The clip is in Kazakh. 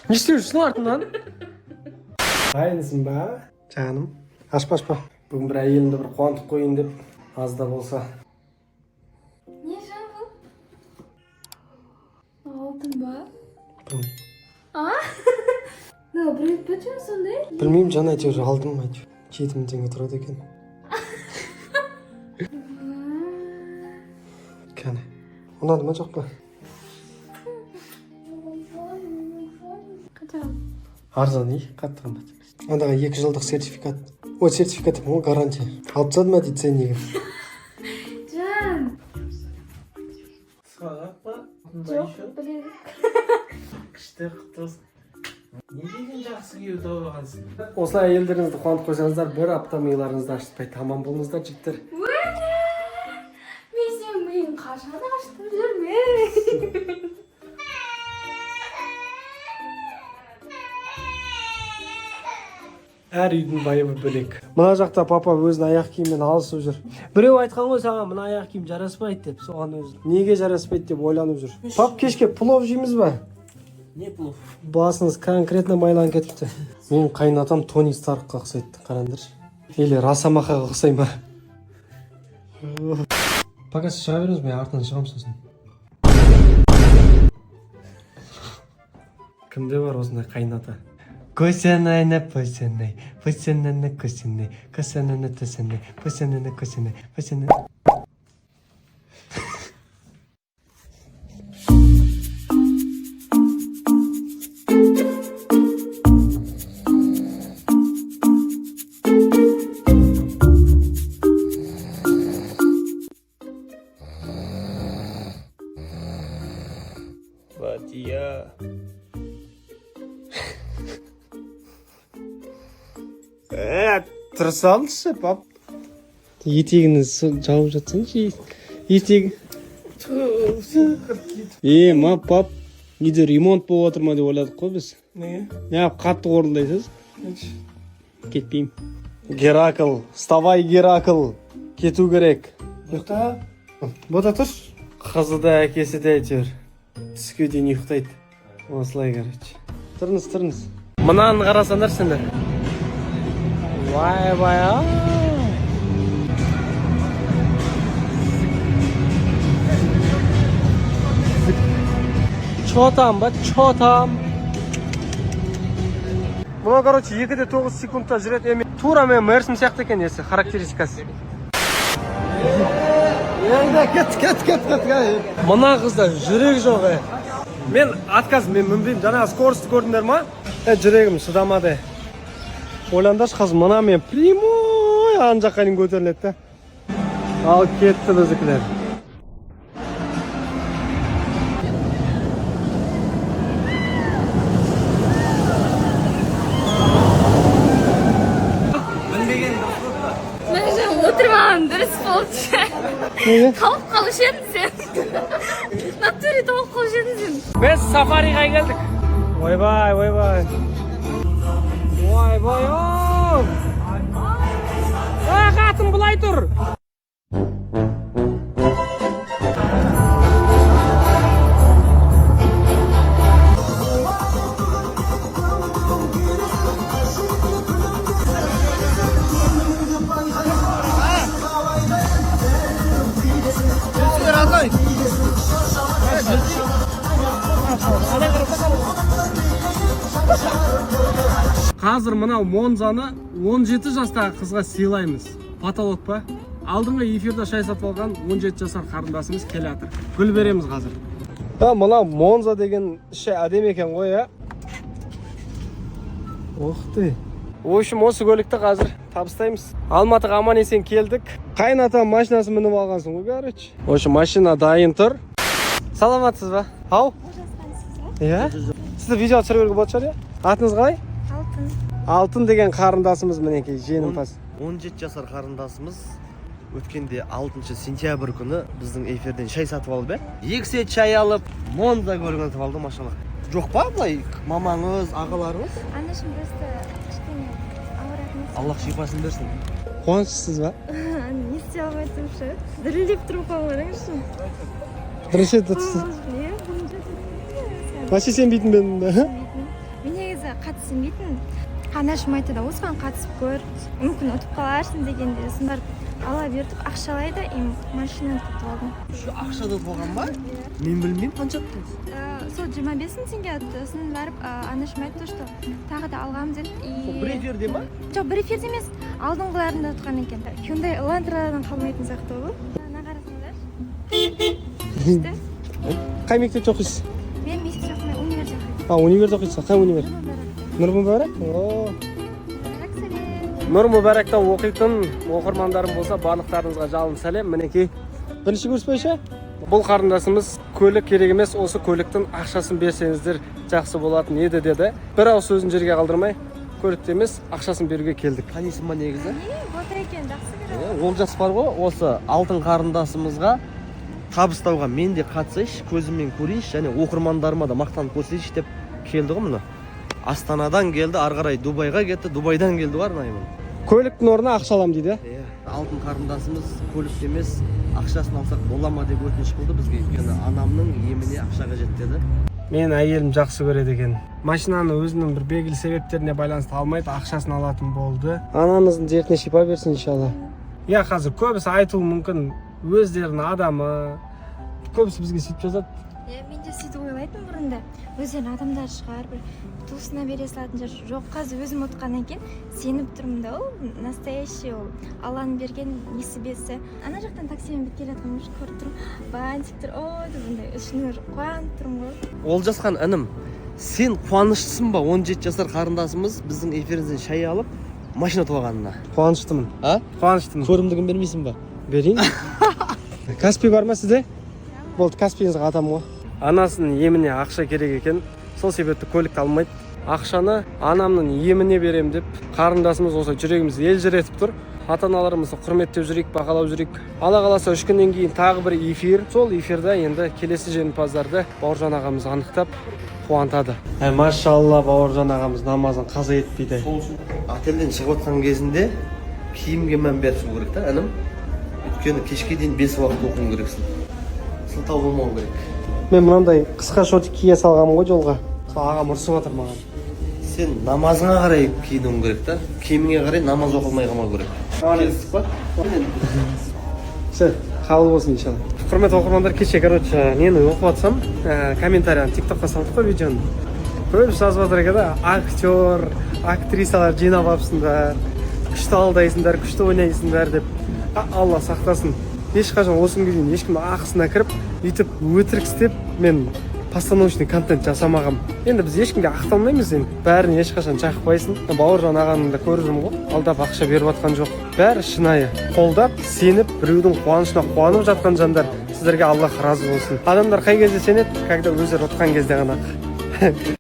Не істеп жүрсің артымнан? Дайынсың ба, жаным? Ашпа, ашпа. Бүгін бір әйелімді бір қуантып қояйын деп, аз да болса. Не, жан, бұл? Алтын ба? Білмеймін. А? Мынау біреу па, жан, сондай? Білмеймін, жан, әйтеуір алдым, әйтеуір. 7000 теңге тұрады екен. Кәне. Ұнады ма, жоқ па? Қанша? Арзан и қатты қымбат емес. Андағы 2 жылдық сертификат. Ой, сертификат деппін ғой, гарантия. Алып тастады ма дейді ценнигін. Жан! Сағат па? Жоқ, білезік. Күшті, құтты болсын. Не деген жақсы күйеу тауып алғансың. Осылай әйелдеріңізді қуантып қойсаңыздар, бір апта миларыңызды ашытпай тамам болыңыздар, жігіттер. Өлә! Мен сенің миың қашан аштым жүрме? Әр үйдің байыбы бөлек. Мына жақта папа өзінің аяқ киімімен алысып жүр. Біреу айтқан ғой саған, мына аяқ киім жараспайды деп, соған өзі неге жараспайды деп ойланып жүр. Пап, кешке плов жейміз ба? Не плов? Басыңыз конкретно майланып кетіпті. Менің қайынатам Тони Старкқа ұқсайды, қараңдаршы. Или Росомахаға ұқсай ма? Пока сіз шыға беріңіз, мен артынан шығамын сосын. Кімде бар осындай қайыната? Көсенайна пөсенай, пөсенайна көсенай, көсенайна төсенай, пөсенайна көсенай, пөсенай. Батия. Тұра салшы, пап. Етегіңді жауып жатсаңшы, етегі. Е, ма, пап, үйде ремонт болып жатыр ма деп ойладық қой біз. Неге? Неғып қатты қорылдайсыз? Кетпеймін. Геракл, вставай, Геракл. Кету керек. Ұйықта. Бота, тұршы. Қызы да, әкесі де әйтеуір түске дейін ұйықтайды. Осылай, короче. Тұрыңыз, тұрыңыз. Мынаны қарасаңдар сендер. Вай, ау. Чё там, ба, чё там? Мынау, короче, 2,9 секундта жүреді. Эми тура мен Мерсім сияқты екен несі, характеристикасы. Енді кет, кет, кет, кет. Мына қызда жүрек жоқ, е. Мен отказ, мен мінбеймін. Жаңағы скоростьті көрдіңдер ма? Е, жүрегім шыдамады. Ойлаңдаршы, қазір мына мен прямой ана жаққа дейін көтеріледі да. Ал кетті біздікілер. Мына жан, отырмаған дұрыс болды. Неге? Қалып қалушы едің сен. Натуре толып қалушы едің сен. Біз сафариға келдік. Ойбай, ойбай. Ойбай, оу! А, қатын, былай тұр. Қазір мынау Монзаны 17 жастағы қызға сыйлаймыз. Потолок па? Алдыңғы эфирде шай сатып алған 17 жасар қарындасымыз келе жатыр. Гүл береміз қазір. А, мынау Монза деген іші әдемі екен ғой, иә? Ох ты. В общем, осы көлікті қазір табыстаймыз. Алматыға аман есен келдік. Қайын атам машинасын мініп алғансың ғой, короче. В общем, машина дайын тұр. Саламатсыз ба? Ау? Иә? Сізді видео түсіре беруге болатын шығар, иә? Атыңыз қалай? Алтын. Алтын деген қарындасымыз, мінекей, жеңімпаз. 17 жасар қарындасымыз өткенде 6 сентябрь күні біздің эфирден шай сатып алып, иә, 2 сет шай алып, Монза көлігін сатып алды, машалла. Жоқ па, былай мамаңыз, ағаларыңыз? Анашым просто кішкене ауыратын. Аллах шипасын берсін. Қуаныштысыз ба? Не істей алмай тұрмын ше. Дірілдеп тұрып қалған, қараңызшы. Бірінші рет ұтыпсыз. Не, бірінші рет. Вообще сенбейтін бе едің? Мен Негізі қатты сенбейтінмін. Анашым айтты да, осыған қатысып көр, мүмкін ұтып қаларсың дегенде, сосын барып ала бердік ақшалай да, и машина ұтып алдым. Шу ақша да болған ба? Мен білмеймін, қанша ұттыңыз? Сол 25 000 теңге ұтты. Сосын барып анашым айтты, что тағы да алғанмын деді. Сол бір И эфирде ма? Жоқ, бір эфирде емес, алдыңғыларында ұтқан екен. Hyundai Elantraдан қалмайтын сияқты ғой бұл. Ана қарасаңдаршы, күшті. Қай мектепте оқисыз? Мен мектепте оқымай, универде оқимын. А, универде оқисыз. Қай универ? Нұр Нұр Мүбәрак. О. Мүбарак, сәлем. Нұр Мүбәракта оқитын оқырмандарым болса, барлықтарыңызға жалын сәлем. Мінекей, бірінші курс бойынша бұл қарындасымыз көлік керек емес, осы көліктің ақшасын берсеңіздер жақсы болатын еді деді. Бір ауыз сөзін жерге қалдырмай, көлікті емес, ақшасын беруге келдік. Танисың ба негізі? Не, отыр екен, жақсы көреді. Иә, Олжас бар ғой, осы алтын қарындасымызға табыстауға мен де қатысайыншы, көзіммен көрейінші және оқырмандарыма да мақтанып көрсетейінші деп келді ғой. Міне, Астанадан келді, ары қарай Дубайға кетті, Дубайдан келді ғой арнайы міне. Көліктің орнына ақша аламын дейді. Иә, алтын қарындасымыз көлікті емес, ақшасын алсақ бола ма деп өтініш қылды бізге, өйткені анамның еміне ақша қажет деді. Мен әйелім жақсы көреді екен. Машинаны өзінің бір белгілі себептеріне байланысты алмайды, ақшасын алатын болды. Анаңыздың дертіне шипа берсін, иншалла. Иә, қазір көбісі айтуы мүмкін, өздерінің адамы. Көбісі бізге сөйтіп жазады. Иә, мен де сөйтіп ойлайтынмын бұрында, өздерінің адамдары шығар, бір туысына бере салатын шығар. Жоқ, қазір өзім ұтқаннан кейін сеніп тұрмын да, ол настоящий, ол Алланың берген несібесі. Ана жақтан таксимен бүйтіп келе жатқанмын, уже көріп тұрмын, бантик тұр, ой деп андай ішімнен уже қуанып тұрмын ғой. Олжасхан інім, сен қуаныштысың ба 17 жасар қарындасымыз біздің эфирімізден шай алып, машина ұтып алғанына? Қуаныштымын. А? Қуаныштымын. Көрімдігін бермейсің ба? Берейін. Каспи бар ма сізде? Болды, Каспиіңізге атамын ғой. Анасының еміне ақша керек екен, сол себепті көлікті алмайды, ақшаны анамның еміне беремін деп қарындасымыз осы жүрегімізді елжіретіп тұр. Ата аналарымызды құрметтеп жүрейік, бағалап жүрейік. Алла қаласа, 3 күннен кейін тағы бір эфир. Сол эфирде енді келесі жеңімпаздарды Бауыржан ағамыз анықтап қуантады. Ә, машалла, Бауыржан ағамыз намазын қаза етпейді. Сол үшін отельден шығып жатқан кезінде киімге мән беріп шығу керек та, інім, өйткені кешке дейін бес уақыт оқуың керексің, сылтау болмау керек. Мен мынандай қысқа шортик кие салғанмын ғой жолға, сол ағам ұрысып жатыр маған. Сен намазыңа қарай киінуің керек та, киіміңе қарай намаз оқылмай қалмау керек. Келістік па? Все, қабыл болсын, иншалла. Құрметті оқырмандар, кеше, короче, нені оқып жатсам, комментарияны Тик Токқа салдық қой видеоны, көбісі жазып жатыр екен да: актер, актрисалар жинап алыпсыңдар, күшті алдайсыңдар, күшті ойнайсыңдар деп. А, Алла сақтасын, ешқашан осы күнге дейін ешкімнің ақысына кіріп, өйтіп өтірік істеп, мен постановочный контент жасамағанмын. Енді біз ешкімге ақталмаймыз енді, бәрін ешқашан жақпайсың. Бауыржан ағаны да көріп жүрмін ғой, алдап ақша беріп жатқан жоқ, бәрі шынайы. Қолдап, сеніп, біреудің қуанышына қуанып жатқан жандар, сіздерге Аллах разы болсын. Адамдар қай кезде сенеді? Когда өздері ұтқан кезде ғана.